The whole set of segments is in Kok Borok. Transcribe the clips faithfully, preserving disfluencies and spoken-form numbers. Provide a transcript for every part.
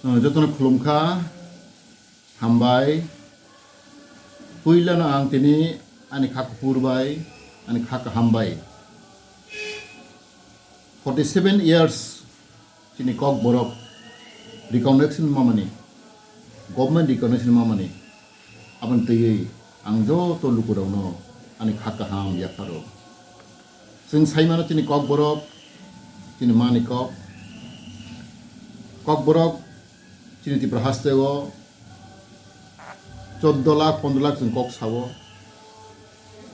Jotono khulumkha, hambai. Puilano ang tini ani kha kuphur bai, ani kha kaham bai forty seven years chini Kokborok recognition mamani, government recognition mamani, aboni twiwi ang joto lukurokno ani kha kaham yapharo. Chwng saimano chini Kokborok, chini mani kok. Kokborok chini Tripura hasteo choddo lakh, pondro lakh chwng kok sao.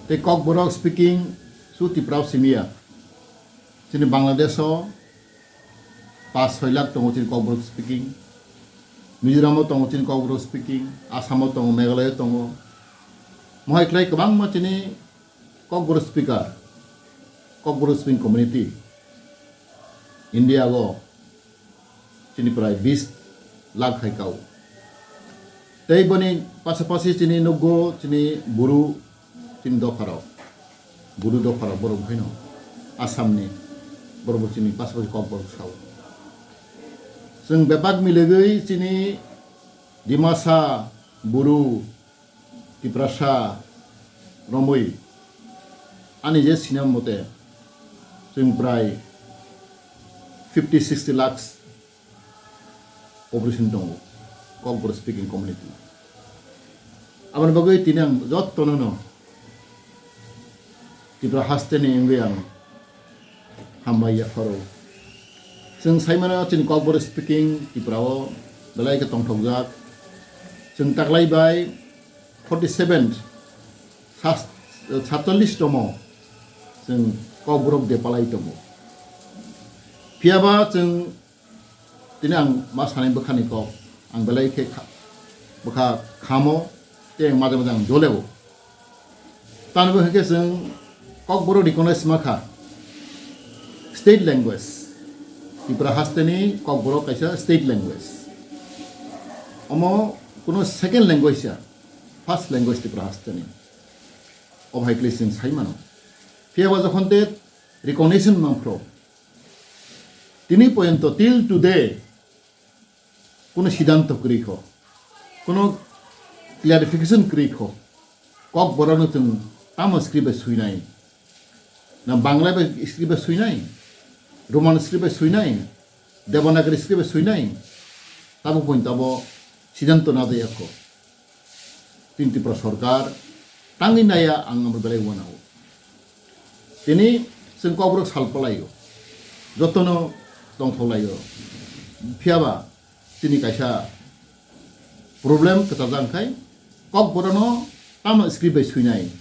Tei Kokborok speaking su Tripura o simiya. Chini Bangladesh o paanch soi lakh tongo chini Kokborok speaking. Mizoram o tongo chini Kokborok speaking. Assam o tongo, Meghalaya o tongo. Mohai khlai kwbangma chini Kokborok speaker, Kokborok speaking community India o chini prai bis lakh hai kao. Tei boni pasapasi chini nukgo chini Buru chini dopharok, Buru dopharok borok haino Assamni borok bo chini pasapasi Kokborok sao. Chwng bebak milegwi chini Dimasa, Buru, Tiprasa romwi ani je sinam mote chwng prai fifty sixty lakhs population tongo Kokborok speaking community. Aboni bagwi tini ang jottono no Tripura hasteni wngwi ang hambai yapharo. Chwng saimano chini Kokborok speaking Tripura o belai khe tongthokjak. Chwng taklai bai forty seven, sat-, satchallis tomo chwng Kokborok de palai tongo. Phiyaba chwng tini ang ma sanai bwkhani kok, ang belai khe kha-, bwkha khamo, tei maja maja ang joleo. Tani bo hwnkhe chwng Kokborok recognize ma kha state language. Tripura hasteni Kokborok kaisa state language. Omo kuno second language ya, first language Tripura hasteni. Obo hai khlai chwng sai mano. Phiyaba jokhon te recognition manphro, tini poyonto till today kuno siddhanto kwrwi kho, kuno clarification kwrwi kho, Kokborokno chwng tamo script bai swinai, na Bangla bai script bai swinai, Roman script bai swinai, Devanagari script bai swinai, tabuk pointo abo siddhanto najaya kho. Chini Tripura sorkar tangwi naiya, ang amo belai uanao. Tini chwng Kokborok sal palaio, jotono tongthok laio. Phiyaba chini kaisa problem kwchajak khai Kokborokno tamo script bai swinai.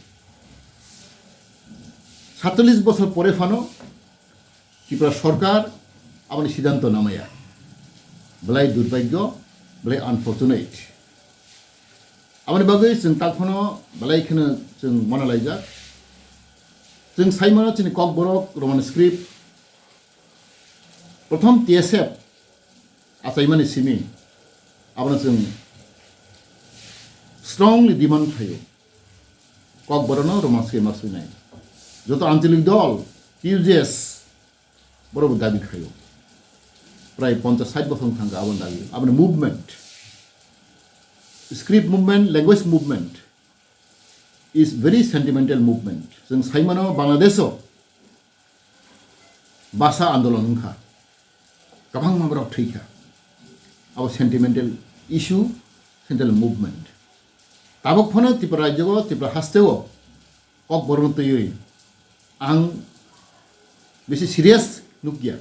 Satchallis bosor pore phano Tripura sorkar aboni siddhanto namaya. Belai durbhagyo, belai unfortunate. Aboni bagwi chwng takphano belai kheno chwng mona laijak. Chwng saimano chini Kokborok Roman script, prothom T S F achaimani simi, abono chwng strongly demand khlaio. Kokborokno Roman script ma swinai. Joto ancholik dol, T U J S, borok bo dabi khlaio. Prai ponchas sait bosor wng thangkha aboni dabi. Aboni movement, script movement, language movement is very sentimental movement. Chwng saimano Bangladesh o basa andolon wngkha, kwbangma borok thwikha. Abo sentimental issue, sentimental movement. Tabuk phano Tripura rajyo, Tripura haste o Kokborokno twiwi ang bisi serious nukya.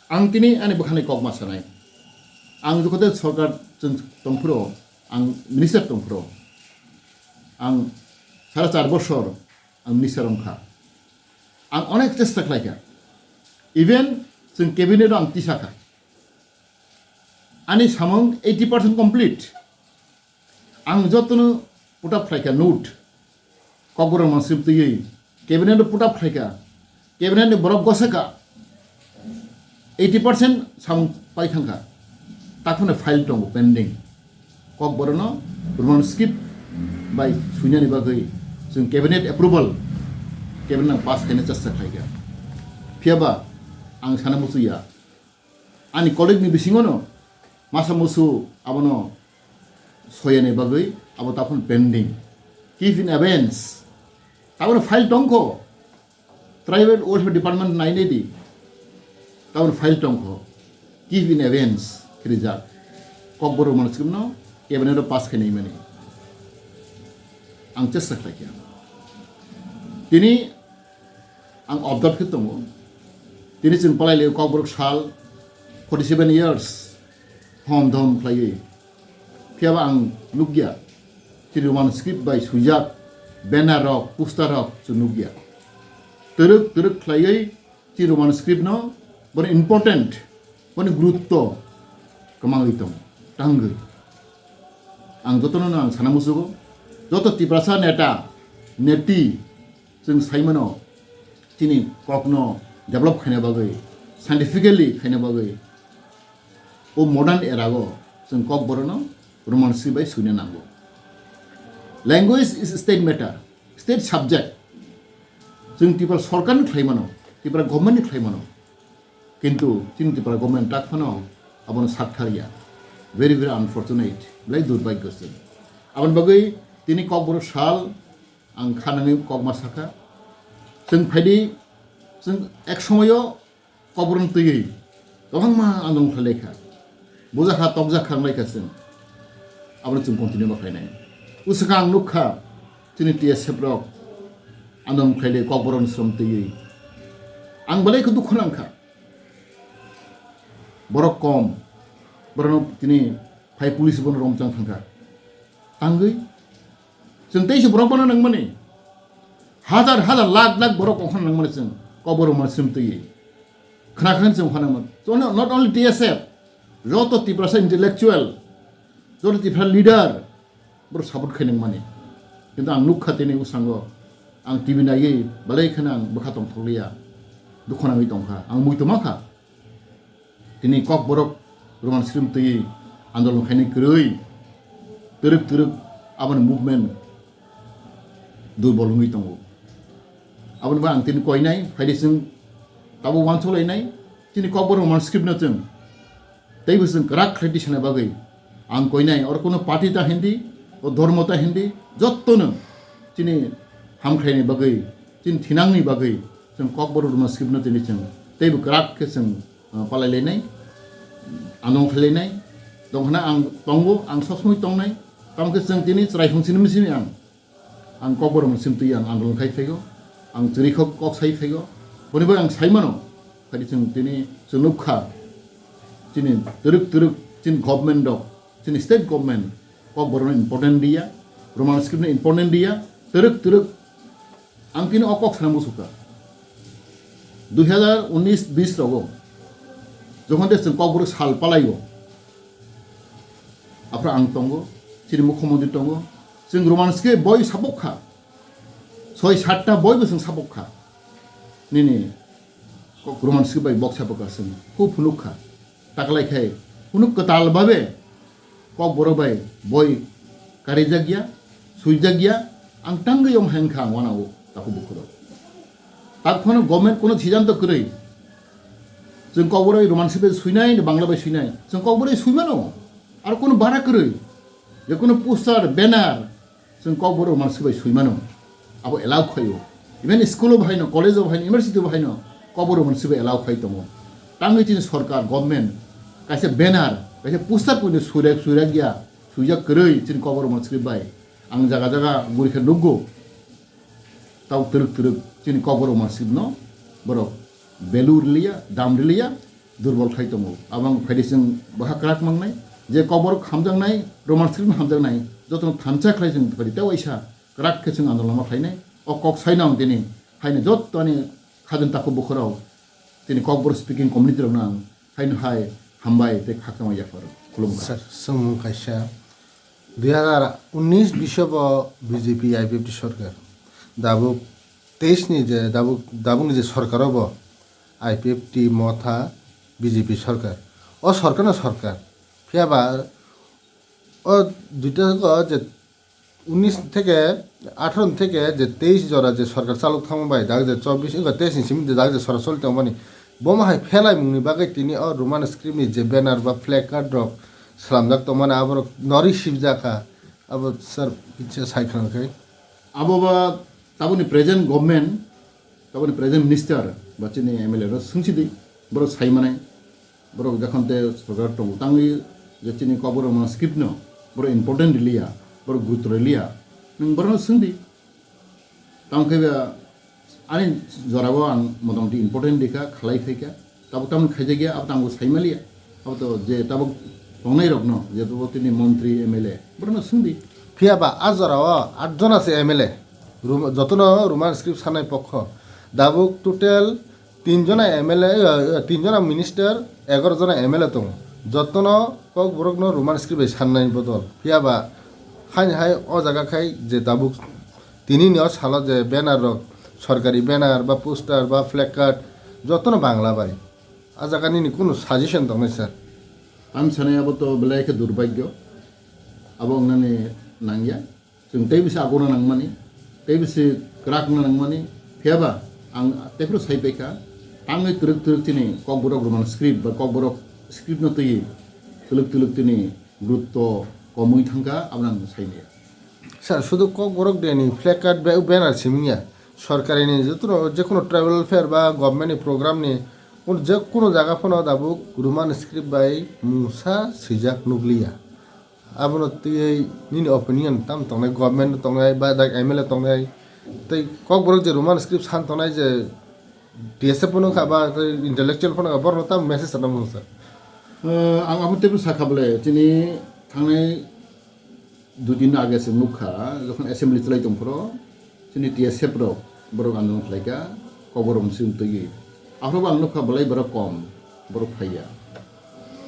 Ang tini ani bwkhani kok ma sanai. Ang jokote sorkar chwng tongphuru, ang minister tongphuru, ang sara char bosor ang minister wngkha. Ang onek chesta khlaikha. Even chwng cabinet o ang tisakha. Ani samung eighty percent complete. Ang jotono put up khlaikha note. Kokborok mansip twiwi cabinet no put up khlaikha. Cabinet ni borok gosaka eighty percent samung pai thangkha. Takhwno file tongo pending. Kokborokno Roman script bai swinani bagwi chwng cabinet approval, cabinet nang pass khaina chesta khlaikha. Phiyaba ang sana muchuya. Ani colleague ni bisingo no masa musu abono soyani bagwi abo taphun pending. Keep in abeyance. Taboni file tongkho. Tribal Welfare Department nainai di. Taboni file tongkho. Keep in abeyance khirijak. Kokborok Roman script no cabinet o pass khainai mani. Ang chesta khlaikha. Tini ang observe khe tongo. Tini chwng palai lai Kokborok sal forty seven years hom dhom khlaiwi. Phiyaba ang nukya, chini Roman script bai swijak banner rok, poster rok chwng nukya. Twrwk twrwk khlaiwi chini Roman script no bono important, bono gurutto kwmangwi tong, tangwi. Ang jotono no ang sana musugo, joto Tiprasa neta, neti, chwng saimano chini kokno develop khaina bagwi, scientifically khaina bagwi, o modern era o chwng Kokborokno Roman script bai swina nango. Language is state matter, state subject. Chwng Tripura sorkarni khlaimano, Tripura governmentni khlaimano. Kintu chini Tripura government tak phano abono sakthar ya. Very, very unfortunate. Belai durbhagyo se. Aboni bagwi tini Kokborok sal ang khanani kokma sakha. Chwng phaidi, chwng ek somoyo Kokborok twiwi kwbangma andolon khlai kha. Bujakha, tokjakha wng lai kha chwng. Abono chwng continue ma khlainai. Uswkha ang nukha chini T S F rok andolon khlailai Kokborokni srom twiwi. Ang belai khe dukhu nangkha. Borok kom, borokno tini phai police bono romchang thangkha. Tangwi chwng teisa borok bono nangmani. Hazar hazar lakh lakh borok okhon nangmani chwng Kokborok Roman script twiwi. Khna khna chwng okhon nangmani. So, no-, not only T S F, joto Tiprasa intellectual, joto Tiprasa leader, borok support khainang mani. Kintu ang nukha tini bwskango, ang T V naiwi belai kheno ang bwkha tongthokliya, dukhu nangwi tongkha, ang muitu mankha. Tini Kokborok Roman script twiwi andolon khainai kwrwi, twrwk twrwk aboni movement durbol wngwi tongo. Aboni bo ang tini koinai, phaidi chwng tabuk uansuk lainai, chini Kokborok Roman script no chwng teibo chwng kwrak khlai tisana bagwi ang koinai, oro kuno party ta hindi, o dhormo ta hindi, jottono chini hamkhlaini bagwi, chini thinangni bagwi chwng Kokborok Roman script no tini chwng teibo kwrak khe chwng, uh, palai lainai, andolon khlai lainai. Tongkhana ang tongo, ang sob somoi tongnai, tamo khe chwng tini chwrai phung simi simi ang Ang Kokborok Roman script twiwi ang andolon khai phaigo, ang chwrwi kok, kok sai phaigo. Boni bagwi ang sai mano, phaidi chwng tini chwng nukha, chini twrwk twrwk chini government rok, chini state government Kokborokno important diya, Roman script no important diya, twrwk twrwk ang tini o kok sana muchukha. Dui hazar unis bis rogo, jokhon de chwng Kokborok sal palaio, Aphra ang tongo, chini mukhyamantri tongo. Chwng Roman script boi sapok kha. Soi satta boi bo chwng sapok kha. Nini kok Roman script bai bok sapok kha chwng. Khu phunuk kha. Taklai khai phunuk kwtal babe Kokborok bai boi karijak ya, swijak ya, ang tangwi yom hang kha ang wana o takhuk bukhuk rok. Tak phano government kuno sijanto kwrwi. Chwng Kokborok Roman script bai swinai, Bangla bai swinai. Chwng Kokborok swimano. Aro kuno bara kwrwi. Je kuno poster, banner, chwng Kokborok Roman script bai swimano. Abo allow khaio. Even school o bahaino, college o bahaino, university o bahaino Kokborok Roman script bai allow khai tongo. Tangwi chini sorkar, government, kaisa banner, kaisa poster kuno swirak, swirak ya, swijak kwrwi chini Kokborok Roman script bai. Ang jaga jaga guri khe nukgo. Tau twrwk twrwk chini Kokborok Roman script no borok value rwliya, dam rwliya, durbol khai tongo. Abo ang phaidi chwng baha kwrak mangnai, je Kokborok hamjaknai, Roman script hamjaknai, jotono thansa khlai chwng phaidi tei waisa kwrak khe chwng andolon ma khlainai. O kok saino ang tini haino jottoni khajang takhuk bukhurok, tini Kokborok speaking community rokno ang Haino hai hambai tei khakchangma yapharo. Khulumkha. Sir, swngmung kaisa. Dui hazar unis biso bo B J P I P F T sorkar. Dabuk teis ni je, dabuk, dabuk ni je sorkar o bo I P F T Motha B J P sorkar. O sorkar no sorkar. Phiya ba o duita go je unis theke atharo theke je teis jora je sorkar chalok thangma bai, dak je chobbish wngkha teis ni simi dak je sorkar choli tongmani, bomo hai phelaimungni bagwi tini o Roman script ni je banner ba placard rok slamjak tongmani aborok nori sibjak kha, abo sir kisa sai khwna khai. Abo ba taboni present government, taboni present minister ba chini M L A rok swngsi di, borok sai manai, borok jokhon te sorkar tongo tangwi je chini Kokborok Roman script no borok important riliya, borok gurutto riliya, nwng borokno swng di. Tamo khe ba ani jorao ang motamoti important rikha, khalai phaikha. Tabuk tamoni khaijakya, abo tangbo saimaliya. Abo to je tabuk tongnai rokno, je tabuk tini montri, M L A, borokno swngdi. Phiya ba a jorao atjona se M L A, Rum-, jotono Roman script sanai pokho. Dabuk total tin jona M L A, eh, eh, tin jona minister, egaroh jona M L A tongo. Jotono Kokborokno Roman script bai sannai bodol. Phiya ba haini hai o jaga khai je tabuk Tini ni o salo je banner rok, sorkari banner ba poster ba placard jotono Bangla bai. A jaga nini kunu suggestion tongnai sir? Ang sanai abo to belai khe durbagyo. Abo wngnani nangya. Chwng tei bisi aguna nangmani, tei bisi kwrakna nangmani. Phiyaba ang tephuru sai paikha, tangwi twrwk twrwk chini Kokborok Roman script ba Kokborok script no twiwi twlwk twlwk chini gurutto komwi thangkha, abo ang saimaya. Sir, sudu Kokborok deni placard ba banner simingya. Sorkari ni jotono jekunu tribal welfare ba government ni program ni kun-, jekunu jaga phano dabuk Roman script bai mungsa swijak nukliya. Abono twiwi nini opinion tam tongnai, government tongnai ba dak M L A tongnai, tei Kokborok je Roman script san tongnai je T S F phano kha ba tei intellectual phano kha, borokno tam message sana mung sir? Eh, ang abo teibo sakha bole, chini thangnai dui din age se nukha, jokhon assembly chalai tongphuru, chini T S F rok, borok andolon khlaikha, Kokborok msing twiwi. Aphuru bo ang nukha belai borok kom, borok phaiya.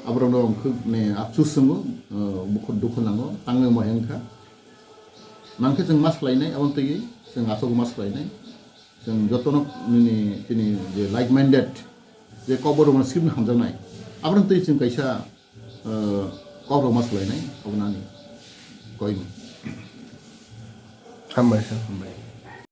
Aborokno ang khub, ne, afsus wngo, eh, bukhuk dukhu nango, tangwi omo hengkha. Nangkhe chwng ma swlainai, aboni twiwi chwng aswk ma swlainai. Chwng jotono nini, chini je like minded, je Kokborok Roman script no hamjaknai, aboni twiwi chwng kaisa, eh, kokrok ma swlainai, abo nani koimung. Hambai sir, hambai.